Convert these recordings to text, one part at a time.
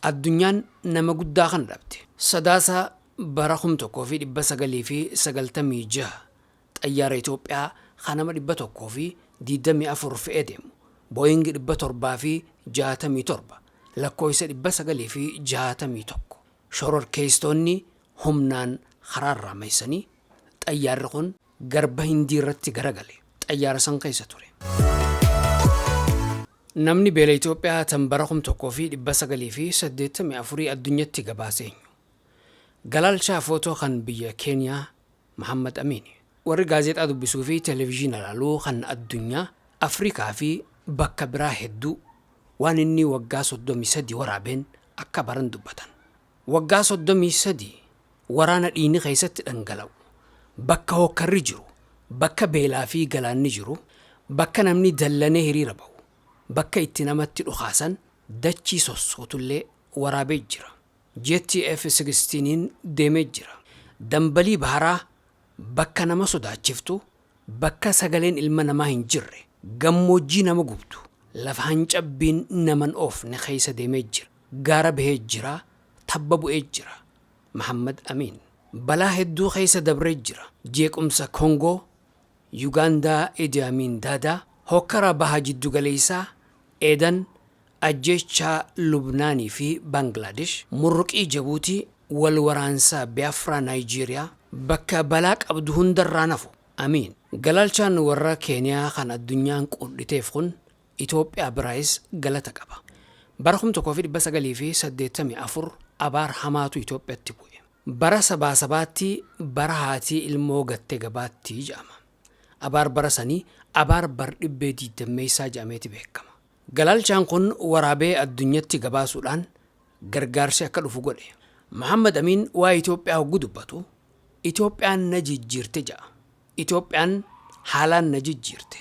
Addunyaan nama guddaa kana dhabde. Sadaasa bara 1996 xayyaara Itoophiyaa kan nama 124 fe'ee deemu Boeing 767 lakkoofsa 961 shororkeessitoonni humnaan karaarraa maysanii xayyaarri kun Garba Hindii irratti garagale. Xayyaara san keessa ture. Namni beela Itoophiyaa tan bara 1984 addunyatti gabaase eenyu? Galaalchaa Footoo kan biyya Keeniyaa Mahammad Amiini. Warri gaazeexaa dubbisuu fi televizhiina ilaalu kan addunyaa, Afrikaa fi bakka biraa hedduu waan inni waggaa 33 waraabeen akka baran dubbatan. Waggaa 33 waraana dhiigni keessatti dhangala'u, bakka hookkarri jiru, bakka beelaa fi galaanni jiru, bakka namni dallanee hiriira bahu, bakka itti namatti dhukaasan dachii sossootullee waraabee jira. Jeettii F-16n deemee jira. Dambalii baharaa bakka nama sodaachiftu, bakka sagaleen ilma namaa hin jirre, gammoojjii nama gubdu, lafa hancabbiin nama hin oofne keessa deemee jira. Gaara bahee jira, tabba bu'ee jira. Mahammad Amiin. Balaa hedduu keessa dabree jira. Jeequmsa Kongoo, Yugaandaa Idi Amiin Daadaa, hookkara Baha Jiddugaleessaa, Eedan, ajjeechaa Lubnaanii fi Baangilaadesh, murruqii Jabuutii, wal waraansa Biafraa Naayijeeriyaa, bakka balaa qabdu hundarraa hin hafu. Amiin. Galalchaan warra Keeniyaa kan addunyaan quudhiteef kun Itoophiyaa biraayis galata qaba. Bara 1984 abaar hamaatu Itoophiyatti bu'e. Bara sabaa sabaatti bara haatii ilmoo gatte gabaatti jedhama. Abaar bara sanii abaar bar-dhibbee diiddammeessaa jedhameeti beekama. Galalchaan kun waraabee addunyatti gabaasuudhaan gargaarsi akka dhufu godhe. Mahaammad Amiin waa'ee Itoophiyaa hoggu dubbatu, Itoophiyaan na jijjiirte ja'a. Itoophiyaan haalaan na jijjiirte.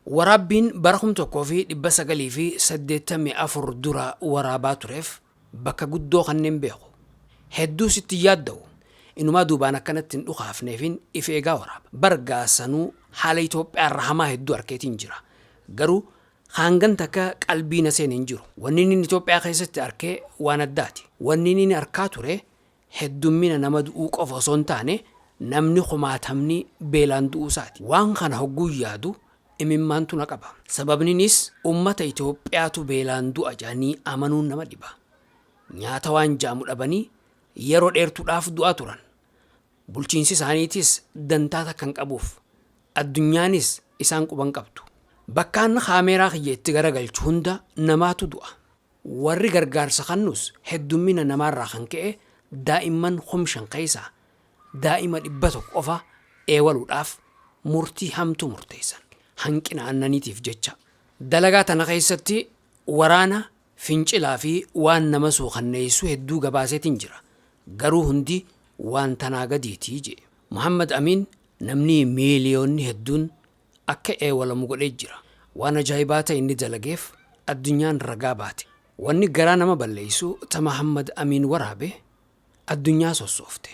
Waraabbiin bara 1984 dura waraabaa tureef bakka guddoo kanneen beeku. Hedduu sitti hin yaadda'u. Inumaa duubaan akkanatti hin dhukaafneefin if eegaa waraaba. Bar gaa sanuu haala Itoophiyaa irra hamaa hedduu arkeetiin jira. Garuu hangan takka qalbii na seene hin jiru. Wanni inni Itoophiyaa keessatti arkee waan addaati. Wanni inni arkaa ture heddummina nama du'uu qofa osoo hin taane namni kumaatamni beelaan du'uu isaati. Waan kana hogguun yaadu imimmaantu na qaba. Sababninis ummata Itoophiyaatu beelaan du'a jedhanii amanuun nama dhiba. Nyaata waan ja'amu dhabanii yeroo dheertuudhaaf du'aa turan. Bulchiinsi isaaniitis dantaa takka hin qabuuf. Addunyaanis isaan quba hin qabdu. Bakkaan kaameeraa kiyya itti garagalchu hunda namaatu du'a. Warri gargaarsa kannus heddummina namaarraa kan ka'e daa'imman 5,000 keessaa daa'ima 100 qofa eewaluudhaaf murtii hamtuu murteessan. Hanqina aannaniitiif jecha. Dalagaa tana keessatti waraana, fincilaa fi waan nama suukanneessu hedduu gabaaseetiin jira. Garuu hundi waan tanaa gadiiti je'e. Muhammad Amiin namni miiliyoonni hedduun akka eewalamu godhee jira. Waan ajaa'ibaa ta'e inni dalageef addunyaan ragaa baate. Wanni garaa nama balleessu ta Muhammad Amiin waraabe addunyaa sossoofte.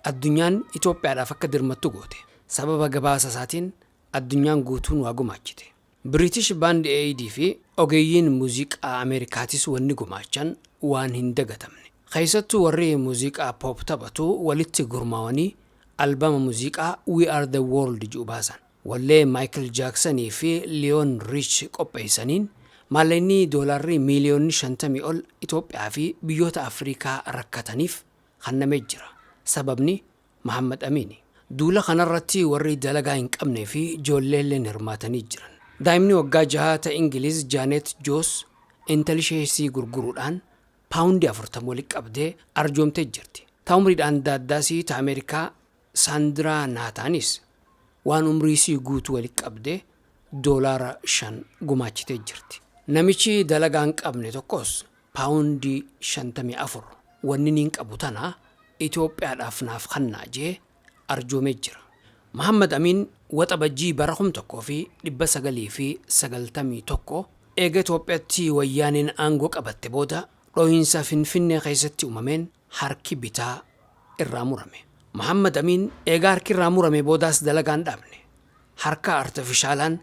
Addunyaan Itoophiyaadhaaf akka dirmattu goote. Sababa gabaasa isaatiin addunyaan guutuun waa gumaachite. British Band Aid fi ogeeyyiin muuziqaa Ameerikaatis wanni gumaachan waan hin dagatamne. Keessattuu warri muuziqaa pop taphatu walitti gurmaawanii albama muuziqaa We Are The World jedhu baasan. Wallee Michael Jacksonii fi Lionel Richie qopheessaniin maallaqni doolaarri miiliyoonni 50 ol Itoophiyaa fi biyyoota Afrikaa rakkataniif kennamee jira. Sababni Muhammad Amiini. Duula kanarratti warri dalagaa hin qabnee fi ijoolleelleen hirmaatanii jiran. Daa'imni waggaa 6 ta Ingiliz Jaanet Joos intali ishee gurguruudhaan paawundii 40 walitti qabdee arjoomtee jirti. Ta umriidhaan daaddaasii ta Ameerikaa Saandiraa Naataanis waan umrii isii guutuu walitti qabdee doolaara 5 gumaachitee jirti. Namichi dalagaa hin qabne tokkos paawundii 54 wanni niin qabu tana Itoophiyaadhaaf naaf kennaa jee arjoomee jira. Muhammad Amiin Waxabajjii bara 1991 eega Itoophiyaatti Wayyaaneen aangoo qabatte booda dhohiinsa Finfinnee keessatti uumameen harki bitaa irraa murame. Muhammad Amiin eega harki irraa murame boodaas dalagaan dhaabne. Harka artifishaalaan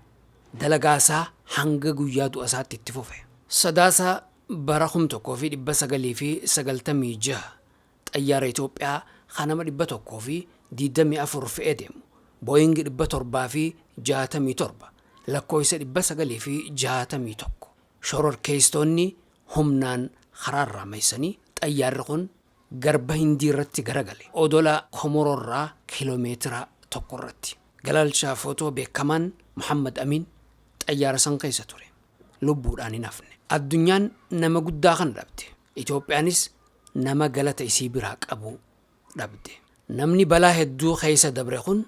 dalagaa isaa hanga guyyaa du'a isaatti itti fufe. Sadaasa Bara 1996 xayyaara Itoophiyaa kan nama 124 fe'ee deemu Booyingi 767 lakkoofsa 961 shororkeessitoonni humnaan karaarraa maysanii xayyaarri kun Garba Hindii irratti garagale, odola Komoroorraa kiiloomeetira 1 irratti. Galalchaa footoo beekamaan Muhammad Amiin xayyaara san keessa ture. Lubbuudhaan hin hafne. Addunyaan nama guddaa kana dhabde. Itoophiyaanis nama galata isii biraa qabu dhabde. Namni balaa hedduu keessa dabre kun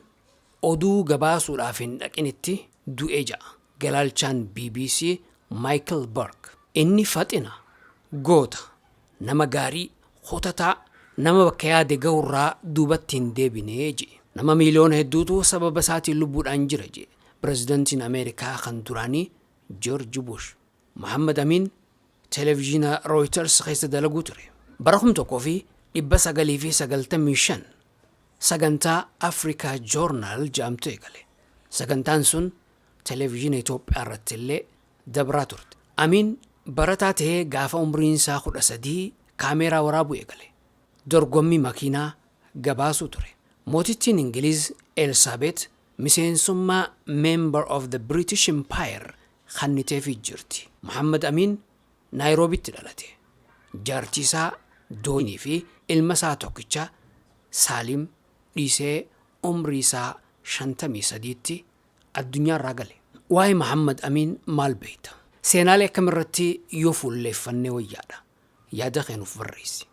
oduu gabaasuudhaaf hin dhaqinitti du'e ja'a galaalchaan bbc Michael Burke. Inni faxina, goota, nama gaarii, kutataa, nama bakka yaade gahurraa duubatti hin deebine je'e. Nama miiliyoona hedduutu sababa isaatiin lubbuudhaan jira je'e pirezidantiin Ameerikaa kan duraanii Joorji Bush. Muhammad Amiin televijiina Rooyiters keessa dalaguu ture. Bara 1995 sagantaa Africa Journal jedhamtu eegale. Sagantaan sun televijiina Itoophiyaa irratti illee dabraa turte. Amiin barataa tahee gaafa umriin isaa 13 kaameeraa waraabuu eegale. Dorgommii makiinaa gabaasuu ture. Mootittiin Ingiliiz Elsaabeet miseensummaa Member of the British Empire kanniteefii jirti. Muhammad Amiin Naayiroobitti dhalate. Jaartii isaa Doonii fi ilma isaa tokkicha Saalim dhiisee umrii isaa 53tti addunyaarraa gale. Waa'ee Muhammad Amiin maal beekta? Seenaalee akkamirratti yoo fuulleeffannee wayyaadha? Yaada kee nuuf barreessi.